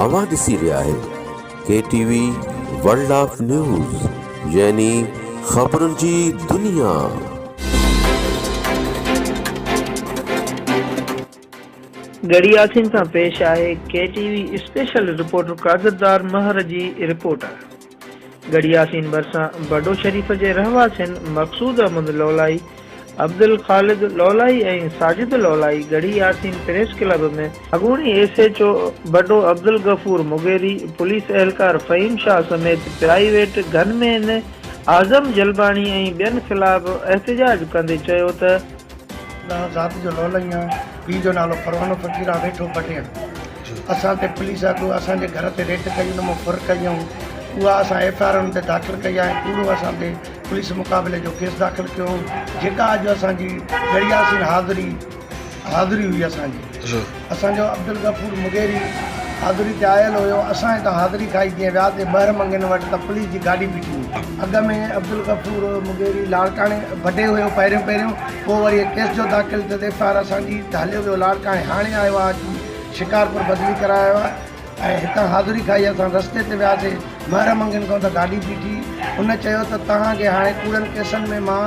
اوهان ڏسي رهيا آهيو K T V world of news يعني خبرن جي دنيا. ڳڙهي ياسين کان پيش آهي K T V special reporter Qadirdar Mehar جي رپورٽ. ڳڙهي ياسين ڀرسان بڊو شريف جي رهواسين مقصود احمد لولائي، عبدالخالد لولائي ۽ ساجد لولائي ڳڙهي ياسين پريس ڪلب ۾ اڳوڻي S H O Buddo Abdul Ghafoor Mugheri, police اهلڪار فهيم شاهه سميت پرائيويٽ گن مين اعظم جلباڻي ۽ ٻين خلاف احتجاج ڪندي چيو ته. مان ذات جو لولائي آهيان، پيء جو نالو پروانو فقير آهي، ويٺو بڊي آهيان. اسان تي پوليس اڳ اسان جي گهر تي ريڊ ڪئي ان مان ڦر ڪئي ۽ اها اسان ايف I R ان تي داخل ڪئي آهي ۽ ڪوڙو اسان تي پوليس مقابلي جو ڪيس داخل ڪيو جيڪا اڄ اسان جي ڳڙهياسين حاضري حاضري هئي اسان جي اسان جو عبدالغفور مغيري حاضري تي آيل هيو اسان هتان حاضري کائي جيئن ويا تي ٻهر منگين وٽ ته پوليس جي گاڏي بيٺي هئي اڳ ۾ عبدالغفور مغيري لاڙڪاڻي وڍي هيو پهريون پهريون پوء وري ڪيس جو داخل ٿيو ته ايف I R اسان جي ته هليو ويو لاڙڪاڻي هاڻي آيو آهي اچي شڪارپور بدلي ڪرايو آهي ۽ هتان حاضري کائي اسان رستي تي وياسي مهر منگين کان ته گاڏي بيٺي ان چيو ته توهان کي هاڻي ڪوڙن ڪيسن ۾ مان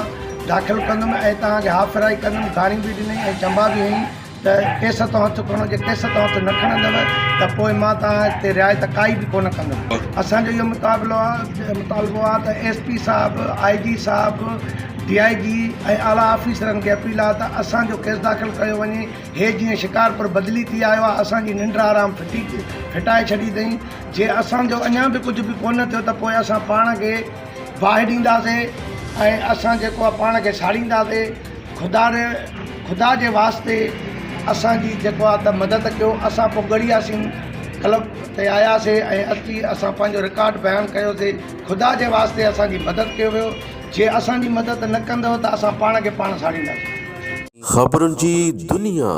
داخل ڪندم ۽ توهان کي هاف فرائي ڪندم گاريون به ڏنائين ۽ چنبا به هنئي ته ڪيس تان هٿ کڻو جي ڪيس تان هٿ نه کڻندؤ ته پوء مان توهان تي رعايت ڪائي به ڪونه ڪندم اسان جو اهو مطابلو آهي مطالبو آهي ته ايس پي صاحب آء جي صاحب ڊي I جي ۽ اعليٰ آفيسرن کي اپيل آهي ته اسان جو ڪيس داخل ڪيو وڃي هي جيئن شڪارپور بدلي ٿي آيو آهي اسان جي ننڊ آرام ڦٽي ڦٽائي ڇڏي اٿئين جي اسان جو اڃا به ڪجهه به ڪونه ٿيو ته پوء اسان پاڻ کي باهه ڏينداسي ۽ اسان جيڪو آهي پاڻ کي ساڙينداسي خدا ري خدا جي واسطي اسان جي جيڪو آهي ته مدد ڪيو اسان پوء ڳڙهياسين ڪلب تي آياسي ۽ اچي اسان پنهنجو رڪارڊ بيان ڪيوسي خدا جي واسطي اسان جي مدد ڪيو ويو جي اسان جي مدد نه ڪندؤ ته اسان پاڻ کي پاڻ ساڙينداسين. خبرن جي دنيا.